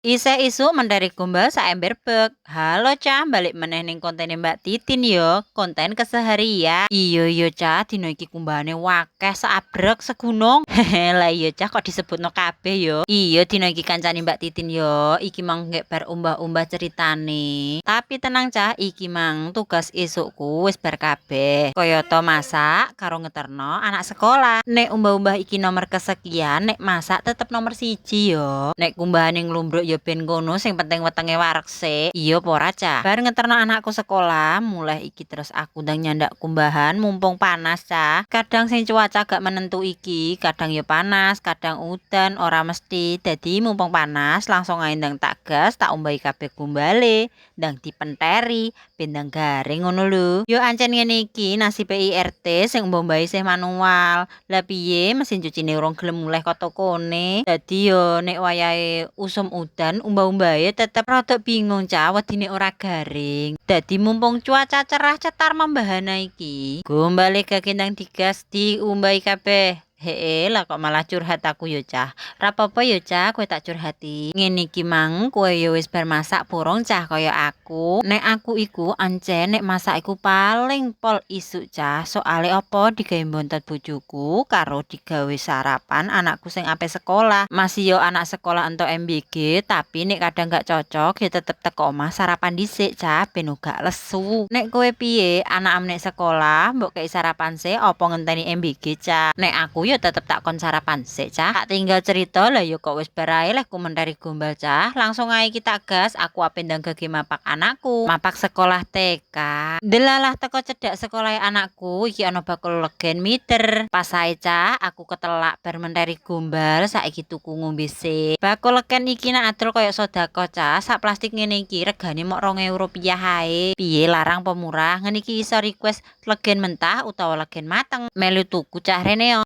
Isih isuk menteri gombal saember bek. Halo, Cah, balik meneh ning kontene Mbak Titin yo, konten keseharian. Iya iya, Cah, dino iki kumbahane wakeh seabrek segunung. Hehe, lah iya, Cah, kok disebutno kabeh yo. Iya, dino iki kancane Mbak Titin yo, iki mang nggek bar umbah-umbah ceritane. Tapi tenang, Cah, iki mang tugas esukku wis bar kabeh. Kayata masak karo ngeterno anak sekolah. Nek umbah-umbah iki nomor kesekian, nek masak tetep nomor 1 yo. Nek kumbahane nglumbruk ya ben kono, sing penting wetenge wareg sik. Iya apa ora, Cah? Bar ngeterno anakku sekolah, mulai iki terus aku ndang nyandak kumbahan mumpung panas, Cah. Kadang sing cuaca gak menentu iki, kadang ya panas, kadang udan, ora mesti. Dadi mumpung panas langsung ae ndang tak gas, tak umbahi kabeh gombale, ndang dipenteri, ben ndang garing ngono lho. Yo ancen ngene iki nasibe IRT sing umbah-umbahi isih manual. Lah piye, mesin cucine urung gelem mulih ko tokone. Dadi yo nek wayahe usum udan umbah-umbahe tetep rada bingung, Cah, wedine ora garing. Dadi mumpung cuaca cerah cetar membahana iki, gombale gak ndang digas, diumbahi kabeh. Hee, lah kok malah curhat aku yo, Cah. Rapopo yo, Cah, kowe tak curhati. Ngene iki mang kowe yo wis bar masak durung, Cah, kaya aku? Nek aku iku ancen nek masak iku paling pol isuk, Cah. Soale apa? Digawe bontot bojoku karo digawe sarapan anakku sing ape sekolah. Masih yo anak sekolah entuk MBG, tapi nek kadang gak cocok ya tetep teko omah sarapan dhisik, Cah, ben gak lesu. Nek kowe piye? Anak nek sekolah mbok kei sarapan sik apa ngenteni MBG, Cah? Nek aku ya tetep tak kon sarapan sik, Cah. Tak tinggal cerita, lah yo kok wis bar ae leh ku menteri gombal, Cah. Langsung ae kita gas, aku ape ndang gage mapak anakku. Mapak sekolah TK. Delalah teko cedhak sekolah anakku iki ana bakul legen miter. Pas ae, Cah, aku ketelak bar menteri gombal, saiki tuku ngombe sik. Bakul legen iki nak adol koyo sedekah, Cah. Sak plastik ngene iki regane mok Rp2.000 ae. Piye, larang apa murah? Ngene iki iso request legen mentah utawa legen mateng. Melu tuku, Cah, rene yo.